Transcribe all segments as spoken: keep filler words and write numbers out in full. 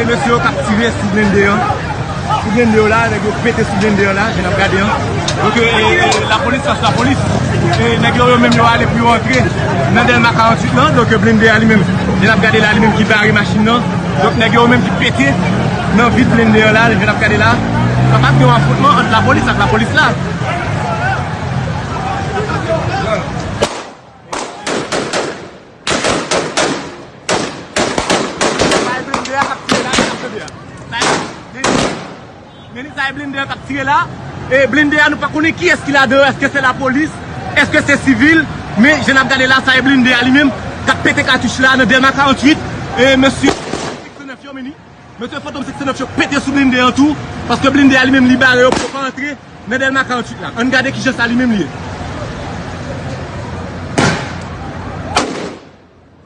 Mesye yo k ap tire sou blende an. Sou blende yo la, nèg yo pete sou blende an la, jan n ap gade an. Donk, e, e, lapolis, fòs lapolis. E, nèg yo, yo menm yo ale pou yo antre nan Dèlma karanntuit lan. Donk, blende a li menm, jan n ap gade la, li menm ki bare machin nan. Donk, nèg yo menm ki pete nan vit blende an la, jan n ap gade la. Kapab gen yon afwontman ant lapolis ak lapolis la. Sa e blende a k ap tire la, jan n ap tande a. Sa e, men, men sa e blende a k ap tire la. E blende a, nou pa konnen kiyès ki ladan, èske se lapolis, èske se sivil, men jan n ap gade la, sa e blende a li menm k ap pete katouch la nan Dèlma karanntuit. E mesye senk san nèf yo, men ni, mesye Fantom senk san nèf yo pete sou blende an tou, paske blende a li menm li bare yo pou yo pa antre nan Dèlma karanntuit la. Ann gade kijan sa li menm li ye.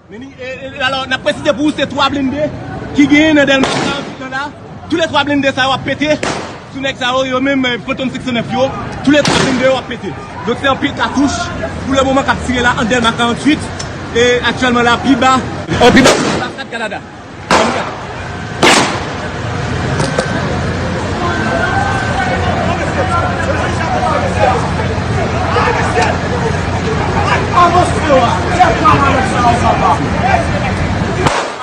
Men ni, e, e, alò, n ap presize pou ou, se twa blende ki genyen nan Dèlma karanntuit lan la. Tou le twa blende sa yo ap pete sou nèg sa yo, yo menm, e, Fantom senk san nèf yo. Tou le twa blende yo ap pete. Donk, se anpil katouch pou le moman k ap tire la an Dèlma karanntuit. E aktyèlman la, pi ba, e, pi ba, anbasad Kanada.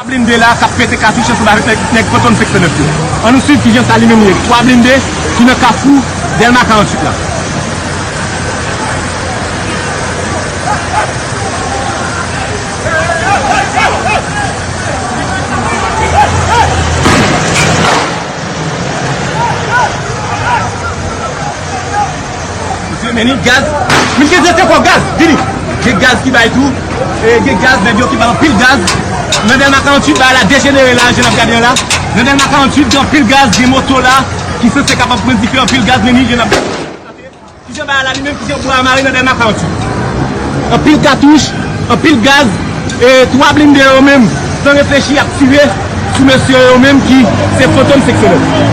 Blende la k ap pete katouch ansanm avèk nèg, nèg Fantom senk san nèf yo. Ann nou swiv kijan sa li menm ye. Twa blende ki nan kafou Dèlma karanntuit la. Mesye, men ni gaz. Mesye, se te fò gaz. Vini. Gen gaz ki bay tou. E, gen gaz, nèg yo ki bay anpil gaz. Nan Dèlma karanntuit, bagay la dejenere la, jan n ap gade an la. Nan Dèlma karanntuit, gen anpil gaz, gen moto la ki sanse kapab pran dife, anpil gaz, men ni jan n ap gade. Kijan bagay la li menm, kijan bwa a mare nan Dèlma karanntuit. Anpil katouch, anpil gaz, e twa blende yo menm, san reflechi, ap tire sou mesye yo menm ki se Fantom senk san nèf.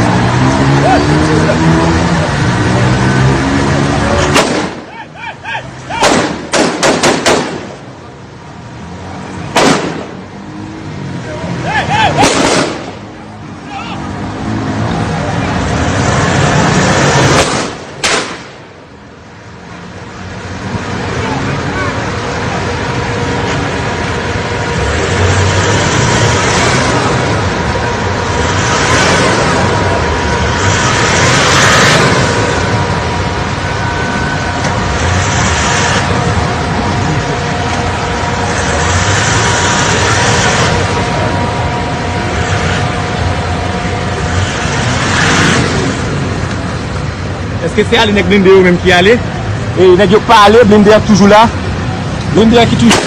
Èske se ale nèg blende yo menm ki ale? E nèg yo pa ale, blende a toujou la. Blende a ki toujou.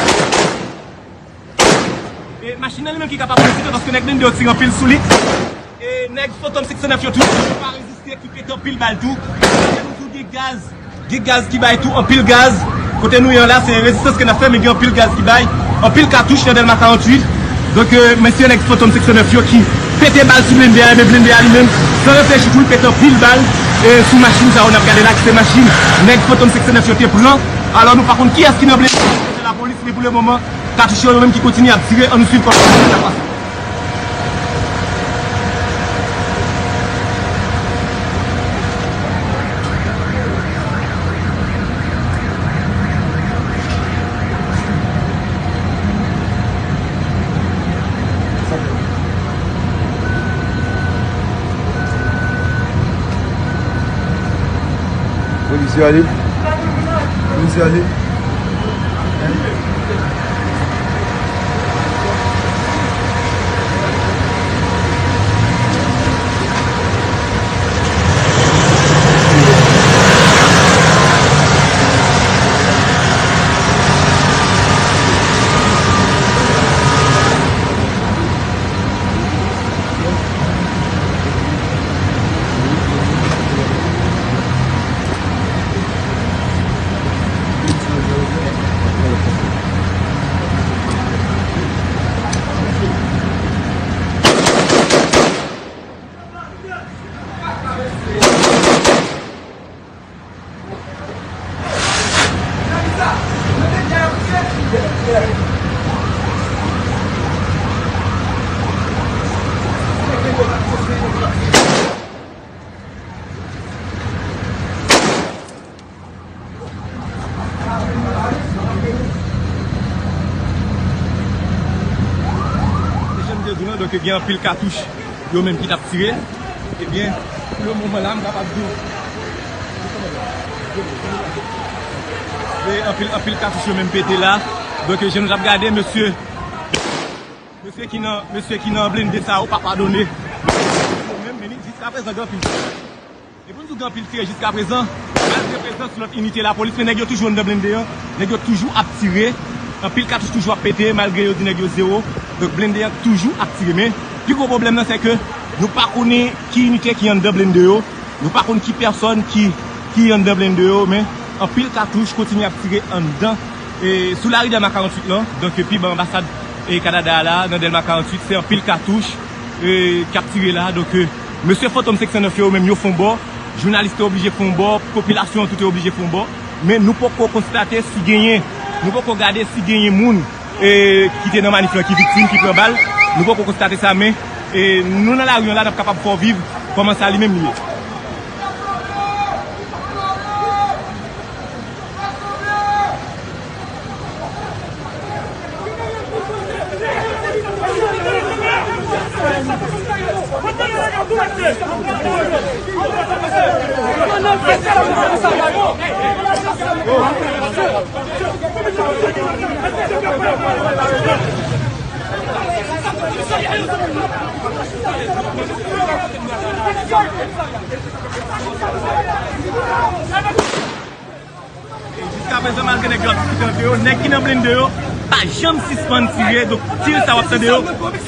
E machin nan li menm ki kapab pran dife paske nèg blende yo tire anpil sou li. E nèg Fantom senk san nèf yo toujou pa reziste, ki pete anpil bal tou. Nou toujou gen gaz. Gen gaz ki bay tou, anpil gaz. Kote nou ye an la, se rezistans ke n ap fè, men gen anpil gaz ki bay. Anpil katouch nan Dèlma karanntuit. Donk, e, mesye nèg Fantom senk san nèf yo ki pete bal sou blende a, ebyen blende a li menm, san reflechi tou, li pete anpil bal, e, sou machin sa yo n ap gade la, ki se machin nèg Fantom senk san nèf yo te pran. Alò, nou pa konn kiyès ki nan blende a, se lapolis, men pou le moman, katouch yo, yo menm ki kontinye ap tire, ann nou swiv kòman sa ap pase. Polis yo ale. Polis yo ale. Gen anpil katouch yo menm ki t ap tire. Ebyen, pou le moman la, m kapab di w, e anpil, anpil katouch yo menm pete la. Donk, jan nou t ap gade, mesye, mesye ki nan, mesye ki nan blende sa yo pa padone. Yo menm, men jiskaprezan, gen anpil. E pou n di w gen anpil tire jiskaprezan, malgre prezans lòt inite lapolis, men nèg yo toujou anndan blende an, nèg yo toujou ap tire, anpil katouch toujou ap pete, malgre yo di nèg yo zewo, donk blende an toujou ap tire. Men pi gwo pwoblèm nan, se ke nou pa konnen ki inite ki anndan blende yo, nou pa konn ki pèsòn ki, ki anndan blende yo, men anpil katouch kontinye ap tire anndan. E sou lari Dèlma karanntuit lan, donk pi ba anbasad, e, Kanada a la, nan Dèlma karanntuit, se anpil katouch, e, k ap tire la, donk, e, Mesye Fantom senk san nèf yo, yo menm yo fè yon bò, jounalis te oblije fè yon bò, popilasyon an tou te oblije fè yon bò, men nou poko konstate si genyen, nou poko gade si genyen moun, e, ki te nan manif lan ki viktim, ki pran bal, nou poko konstate sa, men, e, nou nan lari an la, n ap kapab fè w viv kòman sa li menm li ye. Jiskaprezan, malgre nèg yo ap diskite ant yo, nèg ki nan blende yo pa janm sispann tire. Donk, tir sa w ap tande yo,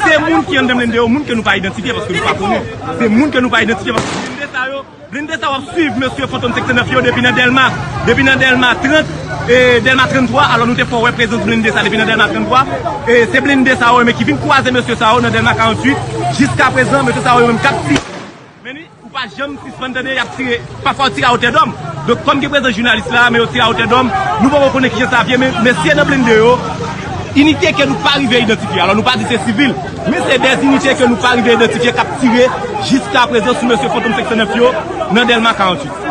se moun ki anndan blende yo, moun ke nou pa idantifye paske nou pa konnen. Se moun ke nou pa idantifye paske blende sa yo, blende sa yo ap swiv mesye Fantom senk san nèf yo depi nan Dèlma, depi nan Dèlma trant, e, Dèlma tranntwa. Alò, nou te fè w wè prezans blende sa depi nan Dèlma tranntwa. E se blende sa yo, men ki vin kwaze mesye sa yo nan Dèlma karanntuit. Jiskaprezan, mesye sa yo menm k ap tire. Men ni, ou pa janm sispann tande y ap tire. Pafwa, yo tire a wotè dòm. Donk, kòm gen prezans jounalis la, men yo tire a wotè dòm. Nou poko konnen kijan sa ap ye, men mesye nan blende yo, inite ke nou pa rive idantifye. Alò, nou pa di se sivil, men se de inite ke nou pa rive idantifye k ap tire jiskaprezan sou mesye Fantom senk san nèf yo nan Dèlma karanntuit.